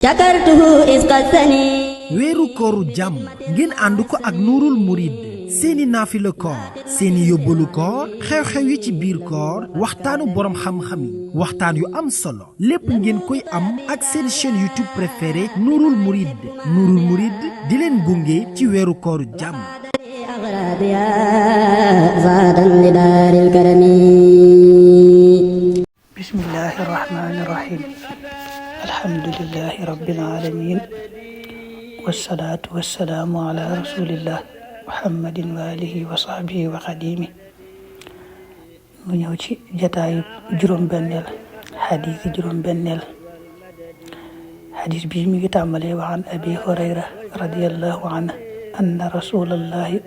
shakartuhu isqasani weeru kooru jàmm ngeen ànd ko ak Nuurul Murid seeni naafila koor seeni yóbbalu koor xew-xew yi ci biir koor waxtaanu boroom xam-xam yi waxtaan yu am solo lépp ngeen koy am ak seen chaîne YouTube préférée Nuurul Murid Nuurul Murid di leen gunge ci weeru kooru jàmm bismillahi rahmani rahim alhamdulillahi rabbil alamin wasalaatu wasalaamu ala rasulillah muhammadin wa alihi wa sahbihi wa xadimi nu ñëw ci jataayu juróom-benneel xadiisi juróom-benneel xadiis bi mi ngi tàmbalee wa an abi hurayra radiyallahu anhu anna rasulallahi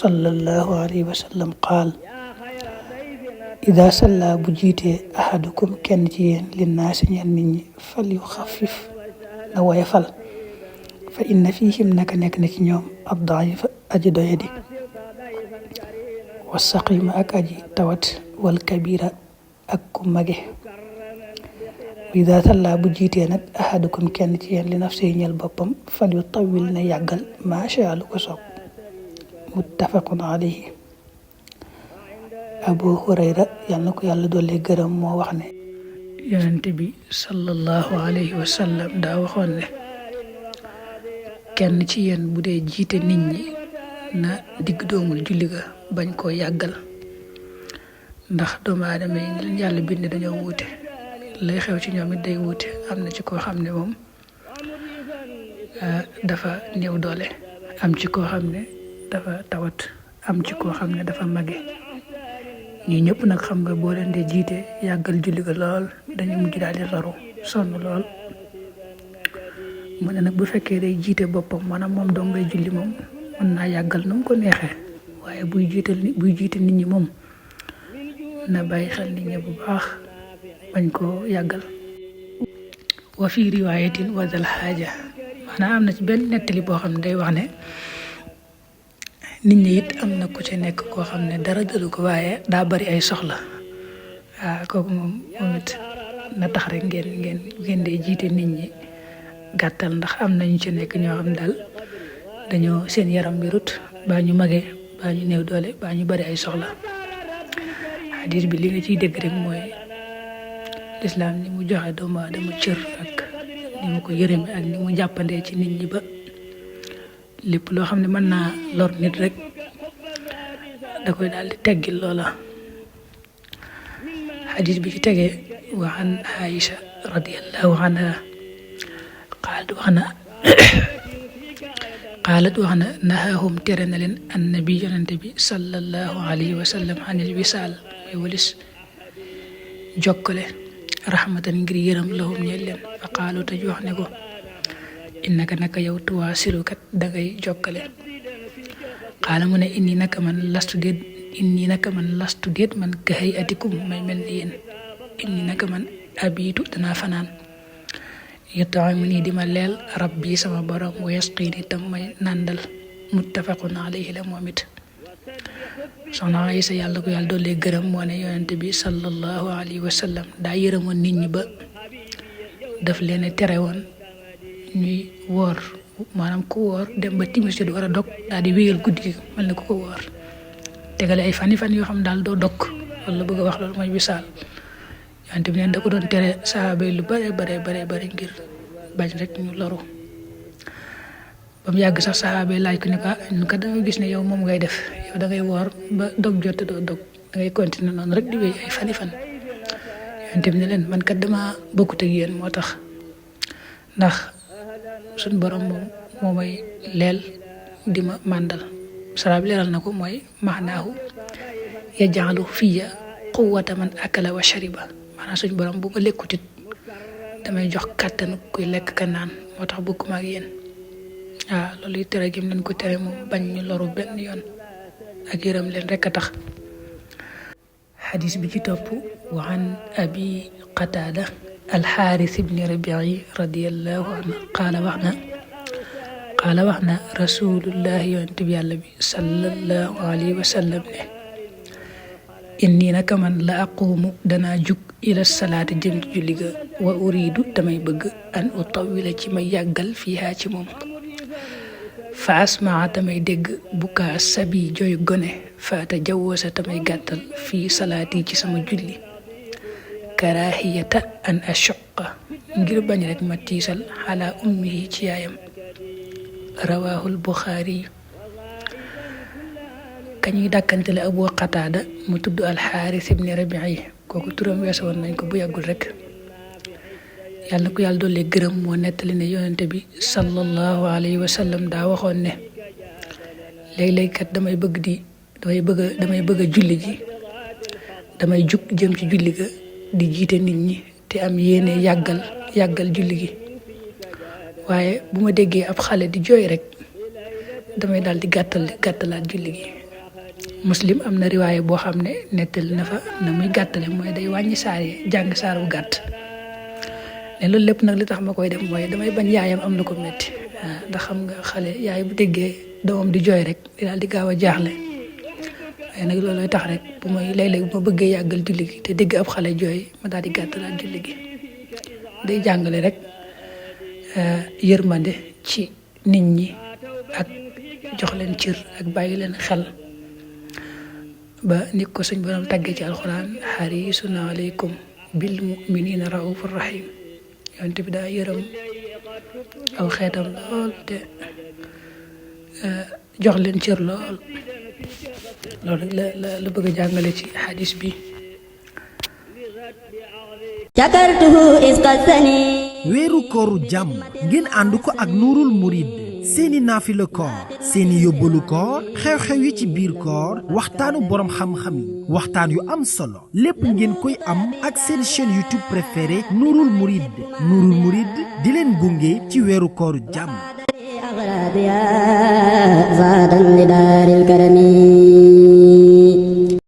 sallallahu alayhi wa sallam qaal ida salla bu jiitee ahadukum kenn ci yéen linnaasi ñeen nit ñi fal yu xafif na woyofal fa inna fihim naka nekk na ci ñoom ad-daifa aji doyadi wa saqima ak aji tawat wal kabira ak ku mage ida salla bu jiitee nag ahadukum kenn ci yéen li nafsi ñeel boppam fal yu tawil na yàggal macha lu ko soob muttafaqun alayhi abu hurayra yal na ko yàlla doole gërëm moo wax ne yonent bi sallallahu alayhi wa sallam daa waxoon ne kenn ci yéen bu dee jiite nit ñi na digg doomul julli ga bañ koo yàggal ndax doomu aadama yi leen yàlla bind dañoo wuute lay xew ci ñoom it day wuute am na ci koo xam ne moom dafa néew doole am ci koo xam ne dafa tawat am ci koo xam ne dafa mage ñi ñëpp nag xam nga boo leen dee jiite yàggal julli ga lool dañu mujj daal di loru sonn lool mu ne nag bu fekkee day jiite boppam maanaam moom dong ngay julli moom mën naa yàggal nu mu ko neexee waaye buy jiite nit ñi moom na bàyyi xel nit ñi bu baax bañ koo yàggal wa fi riwaayatin wa dal xaaja maanaam am na ci benn nettali boo xam ne day wax ne nit ñi it am na ku ci nekk koo xam ne dara dalu ko waaye daa bari ay soxla kooku moom it na tax rek ngeen dee jiite nit ñi gàttal ndax am nañu ci nekk ñoo xam daal dañoo seen yaram bi rut baa ñu magee baa ñu néew doole baa ñu bari ay soxla xadiis bi li nga ciy dégg rek mooy lislaam ni mu joxe doomu aadama cër ak ni mu ko yërëme ak ni mu jàppandee ci nit ñi ba lépp loo xam ne mën naa lor nit rek da koy daal di teggil loola xadiis bi ci tegee wa an Aïcha radiyallahu anha qaalat wax na nahaahum tere na leen annabi yonente bi sallallahu alayhi wa sallam anil wisaal mooy walis jokkale rahmatan ngir yërëm lahum ñeel leen fa qaalu te wax ne ko innaka naka yow tuwaasilukat dangay jokkale xaala mu ne inni naka man lastu déet man ka hayatikum may mel ni yéen inni naka man abiitu danaa fanaan yut'imuni di ma leel rabbi sama borom wa yasqini tam may nàndal muttafaqun alayhi la moom it soxna Aysa yàlla ko yàlla doole gërëm moo ne yonente bi sallallahu alayhi wa sallam daa yërëmoon nit ñi ba daf leen tere woon ñuy woor maanaam ku woor dem ba timis du war a dog daal di wéyal guddi gi mel ne ku ko woor tegale ay fan yoo xam daal doo dog loolu la bëgg a wax loolu mooy wisaal yonent bi neen da ko doon tere saaba yi lu bare ngir bañ rek ñu loru ba mu yàgg sax saaba yi laaj ko ni ko ñun kat danga gis ne yow moom ngay def yow da ngay woor ba dog jot doo dog da ngay continuer noonu rek di wéy ay fan yonent bi ne leen man kat dama bokkut ak yéen moo tax ndax suñ borom moom moo may leel di ma màndal saraab leeral na ko mooy maanaahu yaj'alu fiya quwwata man akala wa shariba maanaam suñ borom bu ma lekkutit damay jox kàttanu kuy lekk ka naan moo tax bokkuma ak yéen loolu yi tere gim leen ko tere moom bañ ñu loru benn yoon ak yërëm leen rek a tax xadis bi ci topp wa an abi qataada alxaaris ibni rabii radiallahu anhu qaala wax na rasulullahi yonent bi yàlla bi sallallahu alayhi wa sallam ne inni naka man la aqumu danaa jug ila salaati jëm ci julli ga wa uridu damay bëgg an utawila ci may yàggal fiihaa ci moom fa asmaa tamay dégg bukaa sabi jooy gone fa tajawwasa tamay gàttal fii salaati ci sama julli karahiyata an ashuqa ngir bañ rek ma tiisal xalaa ummihi ci yaayam rawaahul buxaari kañuy dàkkantele abu qataada mu tudd alxaaris ibni rabii kooku turam weesu woon nañ ko bu yàggul rek yàlla na ko yàlla doole gërëm moo nettali ne yonente bi sallallahu alayhi wa sallam daa waxoon ne léeg-léeg kat damay bëgg a julli ji damay jug jëm ci julli ga di jiite nit ñi te am yéene yàggal julli gi waaye bu ma déggee ab xale di jooy rek damay daal di gàttalaat julli gi. Muslim am na riwaaye boo xam ne nettali na fa na muy gàttale mooy day wàññi saar yi jàng saar bu gàtt ne loolu lépp nag li tax ma koy def mooy damay bañ yaayam am na ko metti ndax xam nga xale yaay bu déggee doomam di jooy rek di daal di gaaw a jaaxle waaye nag loolooy tax rek bu may léeg-léeg bu ma bëggee yàggal julli gi te dégg ab xale jooy ma daal di gàttalaat julli gi day jàngale rek yërmande ci nit ñi ak jox leen cër ak bàyyi leen xel ba nit ko suñ borom tàggee ci alxuraan xarisun aleykum bil muminina raufur rahim yonent bi daa yërëm aw xeetam lool te jox leen cër lool loolu la bëgg a jàngale ci xadis bi شكرته إذ قسني weeru kooru jàmm ngeen ànd ko ak nuurul murid seeni naafila koor seeni yóbbalu koor xew-xew yi ci biir koor waxtaanu boroom xam-xam yi waxtaan yu am solo lépp ngeen koy am ak seen chaîne YouTube préférée nuurul murid di leen gunge ci weeru kooru jàmm أغراضها زادا لدار الكرم